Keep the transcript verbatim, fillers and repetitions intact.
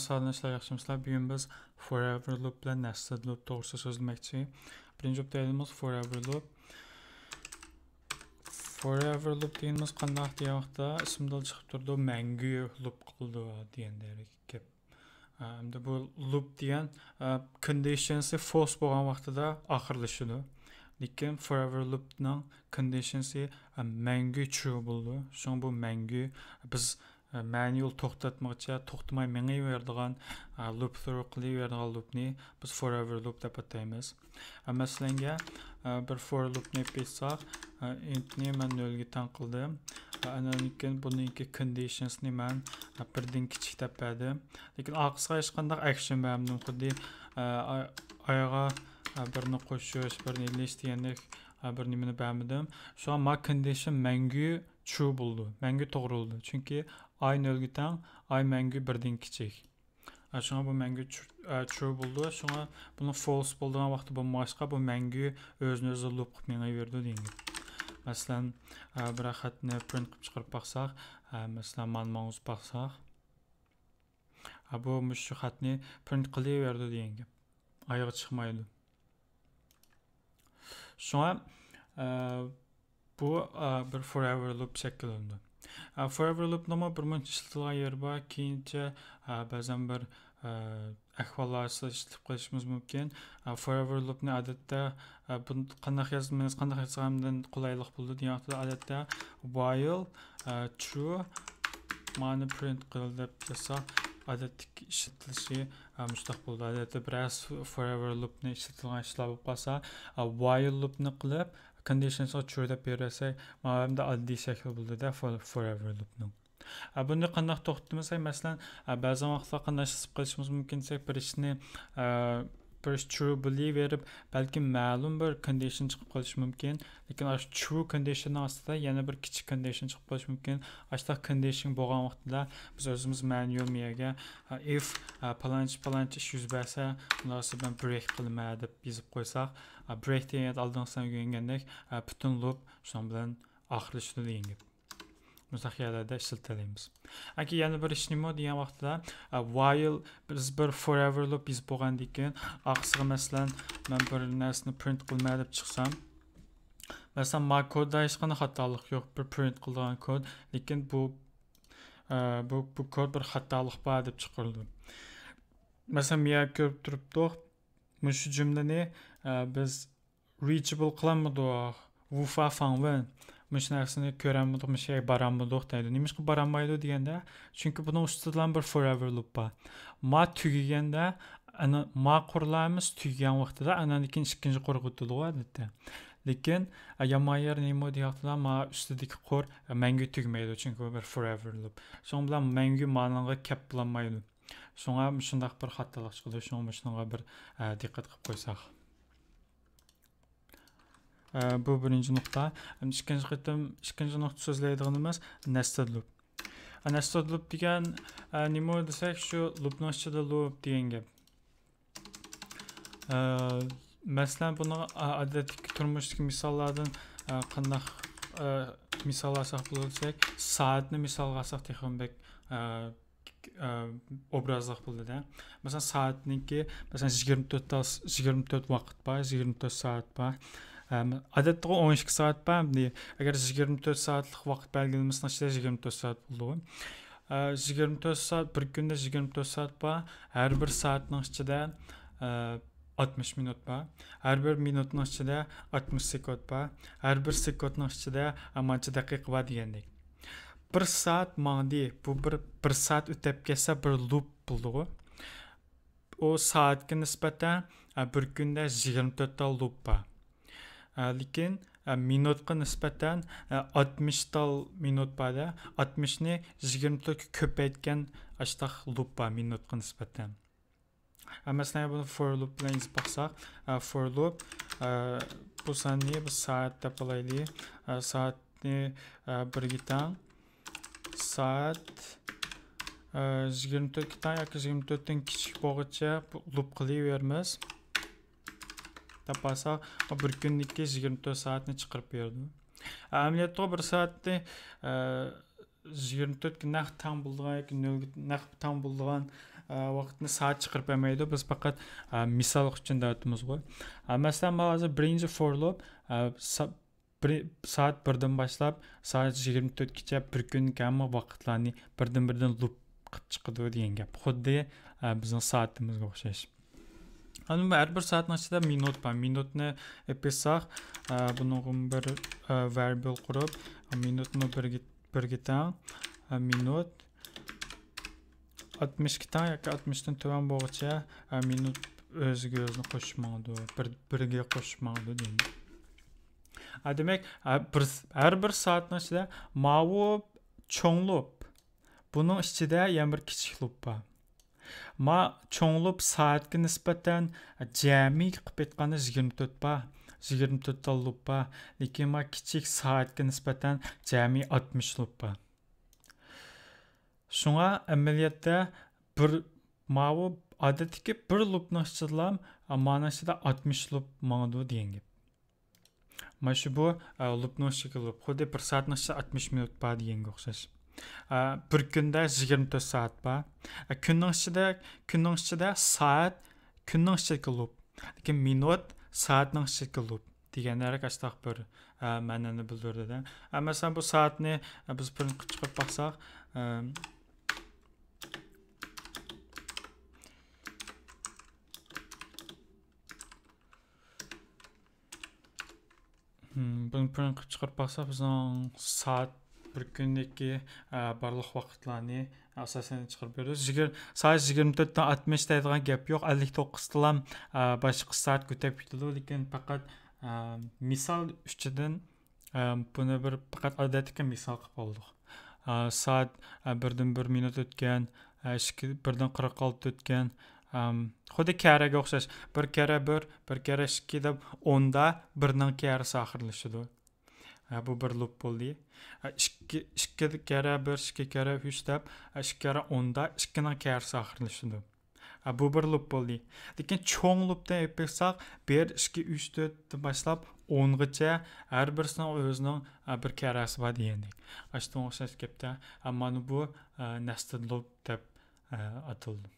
سالاملىشىڭلار، ياخشىمۇسىلەر؟ بۈگۈن بىز forever loop بىلەن nested loop توغرىسىدا سۆزلىمەكچى. بىرىنچى بولۇپ دەيدىمىز forever loop. Forever loop دېگىنىمىز قانداق دېگەن ۋاقىتتا ئىسمىدىن چىقىپ تۇرىدۇ، مەڭگۈ loop قىلىدۇ دېگەندەك گەپ. ئا، ئەمدى بۇ loop دېگەن، ئا، condition سى false بولغان ۋاقتىدا ئاخىرلىشىدۇ. لېكىن forever loop نىڭ condition سى، ئا، مەڭگۈ true بولىدۇ. شۇڭا بۇ مەڭگۈ بىز، ئا، manual توختاتمىغۇچە توختىماي مېڭىۋېرىدىغان، ئا، loop through قىلىۋېرىدىغان loop نى بىز forever loop دەپ ئاتايمىز. ئا، مەسىلەنگە، ئا، بىر for loop نى ئېلىپ ئېيتساق، ئا، int نى مەن نۆلگە تەڭ قىلدىم. ئا، ئاندىن كېيىن بۇنىڭكى conditions نى مەن، ئا، بىردىن كىچىك دەپ بەردىم. لېكىن ئارقىسىغا ھېچقانداق action بەرمىدىم. خۇددى، ئا، ئا-، ئايغا، ئا، بىرنى قوشۇش، بىرنى ئېلىش دېگەندەك، ئا، بىر نېمىنى بەرمىدىم. شۇڭا ما condition مەڭگۈ true بولىدۇ. مەڭگۈ توغرا بولىدۇ. چۈنكى ئاي نۆلگە تەڭ، ئاي مەڭگۈ بىردىن كىچىك. ئا، شۇڭا بۇ مەڭگۈ تر-، ئا، true بولىدۇ. شۇڭا بۇنىڭ false بولىدىغان ۋاقتى بولمىغاچقا، بۇ مەڭگۈ ئۆزىنى ئۆزى loop قىلىپ مېڭىۋېرىدۇ دېگەن گەپ. مەسىلەن، ئا، بىر خەتنى print قىلىپ چىقىرىپ باقساق، ئا، مەسىلەن، مانا ماڭا ئۇزۇپ باقساق، ئا، بۇ مۇشۇ خەتنى print قىلىۋېرىدۇ دېگەن گەپ. ئايىغى چىقمايدۇ. شۇڭا، ئا، بۇ، ئا، بىر forever loop شەكىللىنىدۇ. ئا، forever loop نىڭمۇ بىر مۇنچە ئىشلىتىلغان يېرى بار. كېيىنچە، ئا، بەزەن بىر، ئا، ئەھۋاللار ئاستىدا ئىشلىتىپ قېلىشىمىز مۇمكىن. ئا، forever loop نى ئادەتتە، ئا، بۇ قانداق يازمىز، قانداق يازغاندىن قولايلىق بولىدۇ دېگەن ۋاقىتتا ئادەتتە while، ئا، true مانا print قىل دەپ يازساق، ئادەتتىكى ئىشلىتىلىشى، ئا، مۇشۇنداق بولىدۇ. ئادەتتە بىرەر forever loop نى ئىشلىتىدىغان ئىشلار بولۇپ قالسا، ئا، while loop نى قىلىپ، conditions غا true دەپ بېرىۋەرسەك، مانا ئەمدى ئاددىي شەكلى بولىدۇ-دە، for-، forever loop نىڭ. ئا، بۇنى قانداق توختىتىمىز؟ مەسىلەن، ئا، بەزى ۋاقىتلار قانداق ئىشلىتىپ قېلىشىمىز مۇمكىن دېسەك، بىر ئىشنى، ئا، بىر ئىش true بولۇۋېرىپ، بەلكىم مەلۇم بىر condition چىقىپ قېلىشى مۇمكىن. لېكىن ئاشۇ true condition نىڭ ئاستىدا يەنە بىر كىچىك condition چىقىپ قېلىشى مۇمكىن. ئاشۇنداق condition بولغان ۋاقتىدا بىز ئۆزىمىز manual مۇ يەرگە، ئا، if، ئا، پالانچە، پالانچە ئىش يۈز بەرسە، ئۇنداق بولسا مەن break قىلىمەن دەپ يېزىپ قويساق، ئا، break دېگەن ئالدىنقى سان ئۆگەنگەندەك، ئا، پۈتۈن loop شۇنىڭ بىلەن ئاخىرلىشىدۇ دېگەن گەپ. مۇشۇنداق يەرلەردە ئىشلىتەلەيمىز. ئاكى يەنە بىر ئىش نېمە دېگەن ۋاقتىدا، ئا، while بىز بىر forever loop يېزىپ بولغاندىن كېيىن، ئارقىسىغا مەسىلەن، مەن بىر نەرسىنى print قىلىمەن دەپ چىقسام، مەسىلەن، ما كوددا ھېچقانداق خاتالىق يوق، بىر print قىلىدىغان كود، لېكىن بۇ، ئا، بۇ، بۇ كود بىر خاتالىق بار دەپ چىقىرىدۇ. مەسىلەن، بۇ يەردە كۆرۈپ تۇرۇپتۇق، مۇشۇ جۈملىنى، ئا، بىز reachable قىلالمىدۇق، ۋۇفا فاڭۋېن، مۇشۇ نەرسىنى كۆرەلمىدۇق، مۇشۇ يەرگە بارالمىدۇق دەيدۇ. نېمىشقا بارالمايدۇ دېگەندە، چۈنكى بۇنىڭ ئۈستىدىلا بىر forever loop بار. ما تۈگىگەندە، ئەنە ما قۇرلار ھەممىسى تۈگىگەن ۋاقتىدا، ئاندىن كېيىن ئىككىنچى قۇرغا ئۆتىدىغۇ، ئادەتتە. لېكىن، ئا، يامان يەر نېمە دېگەن ۋاقتىدا، ما ئۈستىدىكى قۇر، ئا، مەڭگۈ تۈگىمەيدۇ، چۈنكى بۇ بىر forever loop. شۇنىڭ بىلەن مەڭگۈ مانىڭغا كەپ بولالمايدۇ. شۇڭا مۇشۇنداق بىر خاتالىق چىقىدۇ. شۇڭا مۇشۇنىڭغا بىر، ئا، دىققەت قىلىپ قويساق. ئە، بۇ بىرىنچى نۇقتا. ئىككىنچى قېتىم، ئىككىنچى نۇقتا سۆزلەيدىغىنىمىز nested loop. ئە، nested loop دېگەن، ئە، نېمە دېسەك، شۇ loop نىڭ ئىچىدە loop دېگەن گەپ. ئە، مەسىلەن، بۇنىڭ، ئە، ئادەتتىكى تۇرمۇشتىكى مىساللاردىن، ئە، قانداق، ئە، مىسال ئالساق بولىدۇ دېسەك، سائەتنى مىسالغا ئالساق تېخىمۇ بەك، ئە، ئە، ئوبرازلىق بولىدۇ-دە. مەسىلەن، سائەتنىڭكى، مەسىلەن، يىگىرمە تۆت تال-، يىگىرمە تۆت ۋاقىت بار، يىگىرمە تۆت سائەت بار. ئەم، ئادەتتىغۇ ئون ئىككى سائەت بار. ئەمدى ئەگەر يىگىرمە تۆت سائەتلىك ۋاقىت بەلگىلىمىسىنىڭ ئىچىدە يىگىرمە تۆت سائەت بولىدۇ. ئە، يىگىرمە تۆت سائەت، بىر كۈندە يىگىرمە تۆت سائەت بار. ھەر بىر سائەتنىڭ ئىچىدە، ئە، ئاتمىش مىنۇت بار. ھەر بىر مىنۇتنىڭ ئىچىدە ئاتمىش سېكۇنت بار. ھەر بىر سېكۇنتنىڭ ئىچىدە، ئە، مانچە دەقىقە بار دېگەندەك. بىر سائەت ماڭدى. بۇ بىر، بىر سائەت ئۆتەپ كەتسە، بىر لوپ بولىدىغۇ. ئۇ سائەتكە نىسبەتەن، ئە، بىر كۈندە يىگىرمە تۆت تال لوپ بار. ئە، لېكىن، ئە، مىنۇتقا نىسبەتەن، ئە، ئاتمىش تال مىنۇت بار-دە. ئاتمىشنى يىگىرمە تۆتكە كۆپەيتكەن ئاشتاق لوپ بار مىنۇتقا نىسبەتەن. ئە، مەسىلەن، بۇنى for loop بىلەن يېزىپ باقساق، ئە، for loop، ئە، بۇ ساننى بىز سائەت دەپ ئالايلى. ئە، سائەتنى، ئە، بىرگە تەڭ. سائەت، ئە، يىگىرمە تۆتكە تەڭ ياكى يىگىرمە تۆتتىن كىچىك بولغۇچە بۇ لوپ قىلىۋېرىمىز. دەپ بارساق، بۇ بىر كۈندىكى يىگىرمە تۆت سائەتنى چىقىرىپ بېرىدۇ. ئەمەلىيەتتە بۇ بىر سائەتنى، ئە، يىگىرمە تۆتكە نەق تەڭ بولىدىغان ياكى نۆلگە نەق تەڭ بولىدىغان، ۋاقىتنى سائەت چىقىرىپ بەرمەيدۇ. بىز پەقەت مىسال ئۈچۈن دەۋاتىمىزغۇ. مەسىلەن، مانا ھازىر بىرىنچى فور لوپ، بىر سائەت بىردىن باشلاپ سائەت يىگىرمە تۆتكىچە بىر كۈنلۈك ھەممە ۋاقىتلارنى بىردىن بىردىن لوپ قىلىپ چىقىدۇ دېگەن گەپ. خۇددى بىزنىڭ سائىتىمىزگە ئوخشاش. ئەمما ھەر بىر سائەتنىڭ ئىچىدە مىنۇت بار. مىنۇتنى ئېپىساق، بۇنىڭغا بىر ۋەربىل قۇرۇپ، مىنۇتنى بىرگە بىرگە تەڭ، مىنۇت ئاتمىشقا تەڭ ياكى ئاتمىشتىن تۆۋەن بولغۇچە، مىنۇت ئۆزىگە ئۆزىنى قوشۇپ ماڭىدۇ، بىر بىرگە قوشۇپ ماڭىدۇ دېگەن. دېمەك، بىر ھەر بىر سائەتنىڭ ئىچىدە ماۋۇ چوڭ لوپ، بۇنىڭ ئىچىدە يەنە بىر كىچىك لوپ بار. ما چوڭ لوپ سائەتكە نىسبەتەن جەمئىي قىلىپ ئېيتقاندا يىگىرمە تۆت بار، يىگىرمە تۆت تال لوپ بار. لېكىن ما كىچىك سائەتكە نىسبەتەن جەمئىي ئاتمىش لوپ بار. شۇڭا ئەمەلىيەتتە بىر ماۋۇ ئادەتتىكى بىر لوپنىڭ ئىچىدىلا مانىڭ ئىچىدە ئاتمىش لوپ ماڭىدۇ دېگەن گەپ. مانا شۇ بۇ، ئە، لوپنىڭ ئىچىدىكى لوپ. خۇددى بىر سائەتنىڭ ئىچىدە ئاتمىش مىنۇت بار دېگەنگە ئوخشاش. ئە، بىر كۈندە يىگىرمە تۆت سائەت بار. ئە، كۈننىڭ ئىچىدە، كۈننىڭ ئىچىدە سائەت، كۈننىڭ ئىچىدىكى لوپ. لېكىن مىنۇت سائەتنىڭ ئىچىدىكى لوپ دېگەندەك ئاشتاق بىر، ئە، مەنىنى بىلدۈرىدۇ. ئە، مەسىلەن، بۇ سائەتنى، ئە، بىز پرىنت قىلىپ چىقىرىپ باقساق، ئە، بۇنى پرىنت قىلىپ چىقىرىپ باقساق، بىزنىڭ سائەت بىر كۈندىكى، ئە، بارلىق ۋاقىتلارنى ئاساسەن چىقىرىپ بېرىدۇ. يىگىر-، سائەت يىگىرمە تۆتتىن ئاتمىش دەيدىغان گەپ يوق. ئەللىك توققۇزدىلا، ئە، باشقا سائەت كۆتەپ كېتىدۇ. لېكىن پەقەت، ئە، مىسال ئۈچۈن، ئە، بۇنى بىر پەقەت ئادەتتىكى مىسال قىلىپ ئالدۇق. ئە، سائەت، ئە، بىردىن بىر مىنۇت ئۆتكەن، ئە، ئىككى، بىردىن قىرىق ئالتە ئۆتكەن. ئەم، خۇددى كەرەگە ئوخشاش. بىر كەرە بىر، بىر كەرە ئىككى دەپ ئوندا بىرنىڭ كەرىسى ئاخىرلىشىدۇ. ھە، بۇ بىر لوپ بولدى. ھە، ئىككى، ئىككى كەرە بىر، ئىككى كەرە ئۈچ دەپ، ھە، ئىككى كەرە ئوندا ئىككىنىڭ كەرىسى ئاخىرلىشىدۇ. ھە، بۇ بىر لوپ بولدى. لېكىن چوڭ لوپتىن ئېلىپ بېرساق، بىر، ئىككى، ئۈچ، تۆتتىن باشلاپ ئونغىچە ھەر بىرسىنىڭ ئۆزىنىڭ، ھە، بىر كەرەسى بار دېگەندەك. ئاشۇنىڭغا ئوخشاش گەپتە. ھە، مانا بۇ، ھە، نەستېد لوپ دەپ، ھە، ئاتىلىدۇ.